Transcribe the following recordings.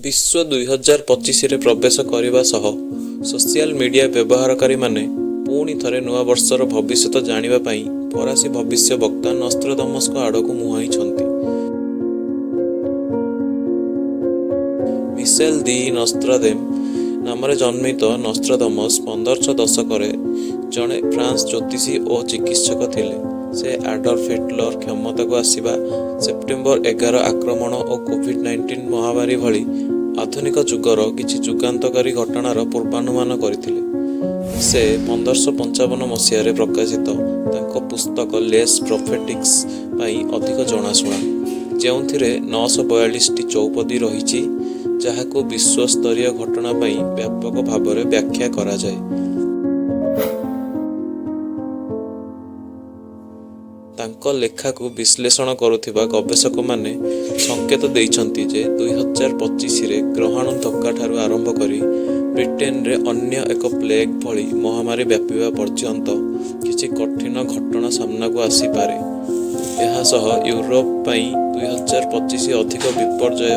ବିଶ୍ୱ 2025ରେ ପ୍ରବେଶ କରିବା ସହ ସୋସିଆଲ ମିଡିଆ ବ୍ୟବହାରକାରୀମାନେ ପୁଣି ଥରେ ନୂଆବର୍ଷର ଭବିଷ୍ୟତ ଜାଣିବା ପାଇଁ ଫରାସୀ ଭବିଷ୍ୟ ବକ୍ତା ନସ୍ତ୍ରଦମସଙ୍କ ଆଡ଼କୁ ମୁହାଁଇଛନ୍ତି। ମିସେଲ ଦି ନସ୍ତ୍ରାଦେମ ନାମରେ ଜନ୍ମିତ ନସ୍ତ୍ରାଦମସ 1500 ଦଶକରେ ଜଣେ ଫ୍ରାନ୍ସ ଜ୍ୟୋତିଷୀ ଓ ଚିକିତ୍ସକ ଥିଲେ। ସେ ଆଡଲ୍ଫ ହିଟଲର କ୍ଷମତାକୁ ଆସିବା, ସେପ୍ଟେମ୍ବର 11 ଆକ୍ରମଣ ଓ କୋଭିଡ-19 ମହାମାରୀ ଭଳି ଆଧୁନିକ ଯୁଗର କିଛି ଯୁଗାନ୍ତକାରୀ ଘଟଣାର ପୂର୍ବାନୁମାନ କରିଥିଲେ। ସେ 1555 ମସିହାରେ ପ୍ରକାଶିତ ତାଙ୍କ ପୁସ୍ତକ ଲେସ୍ ପ୍ରଫେଟିକ୍ସ ପାଇଁ ଅଧିକ ଜଣାଶୁଣା, ଯେଉଁଥିରେ 942ଟି ଚୌପଦୀ ରହିଛି, ଯାହାକୁ ବିଶ୍ୱସ୍ତରୀୟ ଘଟଣା ପାଇଁ ବ୍ୟାପକ ଭାବରେ ବ୍ୟାଖ୍ୟା କରାଯାଏ। ତାଙ୍କ ଲେଖାକୁ ବିଶ୍ଳେଷଣ କରୁଥିବା ଗବେଷକମାନେ ସଙ୍କେତ ଦେଇଛନ୍ତି ଯେ 2025ରେ ଗ୍ରହାଣୁ ଧକ୍କାଠାରୁ ଆରମ୍ଭ କରି ବ୍ରିଟେନରେ ଅନ୍ୟ ଏକ ପ୍ଲେଗ୍ ଭଳି ମହାମାରୀ ବ୍ୟାପିବା ପର୍ଯ୍ୟନ୍ତ କିଛି କଠିନ ଘଟଣା ସାମ୍ନାକୁ ଆସିପାରେ। ଏହା ସହ ୟୁରୋପ ପାଇଁ 2025 ଅଧିକ ବିପର୍ଯ୍ୟୟ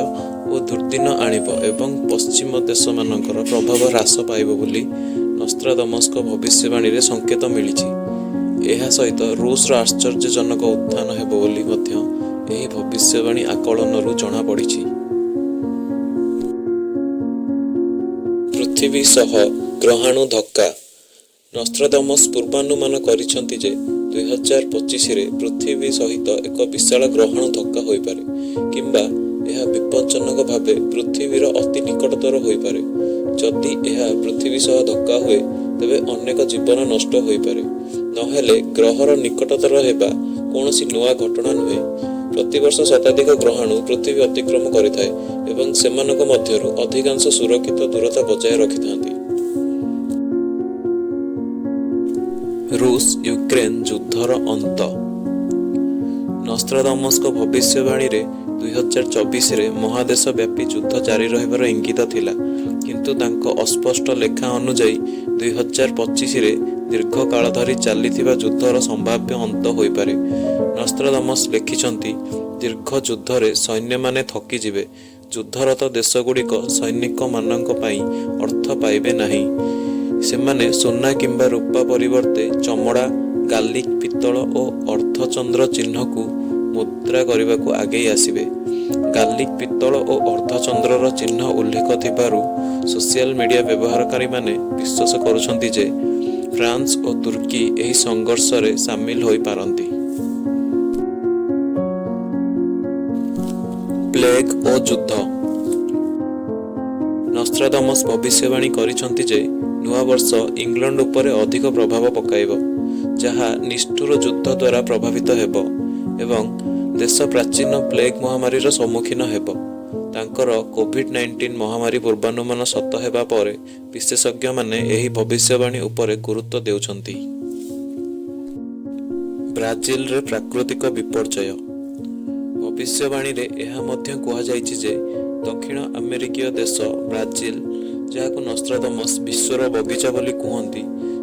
ଓ ଦୁର୍ଦ୍ଦିନ ଆଣିବ ଏବଂ ପଶ୍ଚିମ ଦେଶମାନଙ୍କର ପ୍ରଭାବ ହ୍ରାସ ପାଇବ ବୋଲି ନସ୍ତ୍ରାଦମସଙ୍କ ଭବିଷ୍ୟବାଣୀରେ ସଙ୍କେତ ମିଳିଛି। ଏହା ସହିତ ରୁଷର ଆଶ୍ଚର୍ଯ୍ୟଜନକ ଉତ୍ଥାନ ହେବ ବୋଲି ମଧ୍ୟ ଏହି ଭବିଷ୍ୟବାଣୀ ଆକଳନରୁ ଜଣାପଡ଼ିଛି। ପୃଥିବୀ ସହ ଗ୍ରହାଣୁ ଧକ୍କା: ନସ୍ତ୍ରାଦମସ ପୂର୍ବାନୁମାନ କରିଛନ୍ତି ଯେ 2025ରେ ପୃଥିବୀ ସହିତ ଏକ ବିଶାଳ ଗ୍ରହାଣୁ ଧକ୍କା ହୋଇପାରେ କିମ୍ବା ଏହା ବିପଜ୍ଜନକ ଭାବେ ପୃଥିବୀର ଅତି ନିକଟତର ହୋଇପାରେ। ଯଦି ଏହା ପୃଥିବୀ ସହ ଧକ୍କା ହୁଏ, ତେବେ ଅନେକ ଜୀବନ ନଷ୍ଟ ହୋଇପାରେ। ନହେଲେ ଗ୍ରହର ନିକଟତର ହେବା କୌଣସି ନୂଆ ଘଟଣା ନୁହେଁ। ପ୍ରତିବର୍ଷ ଶତାଧିକ ଗ୍ରହାଣୁ ପୃଥିବୀ ଅତିକ୍ରମ କରିଥାଏ ଏବଂ ସେମାନଙ୍କ ମଧ୍ୟରୁ ଅଧିକାଂଶ ସୁରକ୍ଷିତ ଦୂରତା ବଜାୟ ରଖିଥାନ୍ତି। ରୁଷ-ୟୁକ୍ରେନ ଯୁଦ୍ଧର ଅନ୍ତ: ନସ୍ତ୍ରାଦମସଙ୍କ ଭବିଷ୍ୟବାଣୀରେ 2024ରେ ମହାଦେଶ ବ୍ୟାପୀ ଯୁଦ୍ଧ ଜାରି ରହିବାର ଇଙ୍ଗିତ ଥିଲା, କିନ୍ତୁ ତାଙ୍କ ଅସ୍ପଷ୍ଟ ଲେଖା ଅନୁଯାୟୀ 2025ରେ ଦୀର୍ଘ କାଳ ଧରି ଚାଲିଥିବା ଯୁଦ୍ଧର ସମ୍ଭାବ୍ୟ ଅନ୍ତ ହୋଇପାରେ। ନସ୍ତ୍ରାଦମସ ଲେଖିଛନ୍ତି, ଦୀର୍ଘ ଯୁଦ୍ଧରେ ସୈନ୍ୟମାନେ ଥକିଯିବେ। ଯୁଦ୍ଧରତ ଦେଶଗୁଡ଼ିକ ସୈନିକମାନଙ୍କ ପାଇଁ ଅର୍ଥ ପାଇବେ ନାହିଁ। ସେମାନେ ସୁନା କିମ୍ବା ରୂପା ପରିବର୍ତ୍ତେ ଚମଡ଼ା, ଗାଲିକ୍ ପିତ୍ତଳ ଓ ଅର୍ଦ୍ଧଚନ୍ଦ୍ର ଚିହ୍ନକୁ ମୁଦ୍ରା କରିବାକୁ ଆଗେଇ ଆସିବେ। ଗାଲିକ୍ ପିତ୍ତଳ ଓ ଅର୍ଦ୍ଧଚନ୍ଦ୍ରର ଚିହ୍ନ ଉଲ୍ଲେଖ ଥିବାରୁ ସୋସିଆଲ ମିଡିଆ ବ୍ୟବହାରକାରୀମାନେ ବିଶ୍ୱାସ କରୁଛନ୍ତି ଯେ ଫ୍ରାନ୍ସ ଓ ତୁର୍କୀ ଏହି ସଂଘର୍ଷରେ ସାମିଲ ହୋଇପାରନ୍ତି। ପ୍ଲେଗ୍ ଓ ଯୁଦ୍ଧ: ନସ୍ତ୍ରାଦମସ ଭବିଷ୍ୟବାଣୀ କରିଛନ୍ତି ଯେ ନୂଆବର୍ଷ ଇଂଲଣ୍ଡ ଉପରେ ଅଧିକ ପ୍ରଭାବ ପକାଇବ, ଯାହା ନିଷ୍ଠୁର ଯୁଦ୍ଧ ଦ୍ୱାରା ପ୍ରଭାବିତ ହେବ ଏବଂ ଦେଶ ପ୍ରାଚୀନ ପ୍ଲେଗ୍ ମହାମାରୀର ସମ୍ମୁଖୀନ ହେବ। ତାଙ୍କର କୋଭିଡ-19 ମହାମାରୀ ପୂର୍ବାନୁମାନ ସତ ହେବା ପରେ ବିଶେଷଜ୍ଞମାନେ ଏହି ଭବିଷ୍ୟବାଣୀ ଉପରେ ଗୁରୁତ୍ୱ ଦେଉଛନ୍ତି। ବ୍ରାଜିଲରେ ପ୍ରାକୃତିକ ବିପର୍ଯ୍ୟୟ: ଭବିଷ୍ୟବାଣୀରେ ଏହା ମଧ୍ୟ କୁହାଯାଇଛି ଯେ ଦକ୍ଷିଣ ଆମେରିକୀୟ ଦେଶ ବ୍ରାଜିଲ, ଯାହାକୁ ନସ୍ତ୍ରାଦମସ ବିଶ୍ୱର ବଗିଚା ବୋଲି କୁହନ୍ତି,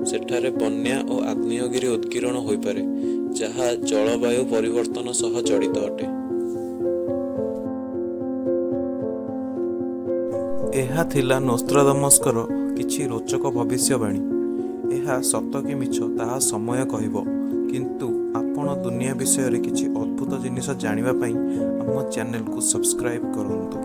ସେଠାରେ ବନ୍ୟା ଓ ଆଗ୍ନେୟଗିରି ଉଦଗୀରଣ ହୋଇପାରେ, ଯାହା ଜଳବାୟୁ ପରିବର୍ତ୍ତନ ସହ ଜଡ଼ିତ ଅଟେ। ଏହା ଥିଲା ନୋସ୍ତ୍ରାଦମସଙ୍କର କିଛି ରୋଚକ ଭବିଷ୍ୟବାଣୀ। ଏହା ସତ କି ମିଛ ତାହା ସମୟ କହିବ, କିନ୍ତୁ ଆପଣ ଦୁନିଆ ବିଷୟରେ କିଛି ଅଦ୍ଭୁତ ଜିନିଷ ଜାଣିବା ପାଇଁ ଆମ ଚ୍ୟାନେଲକୁ ସବସ୍କ୍ରାଇବ କରନ୍ତୁ।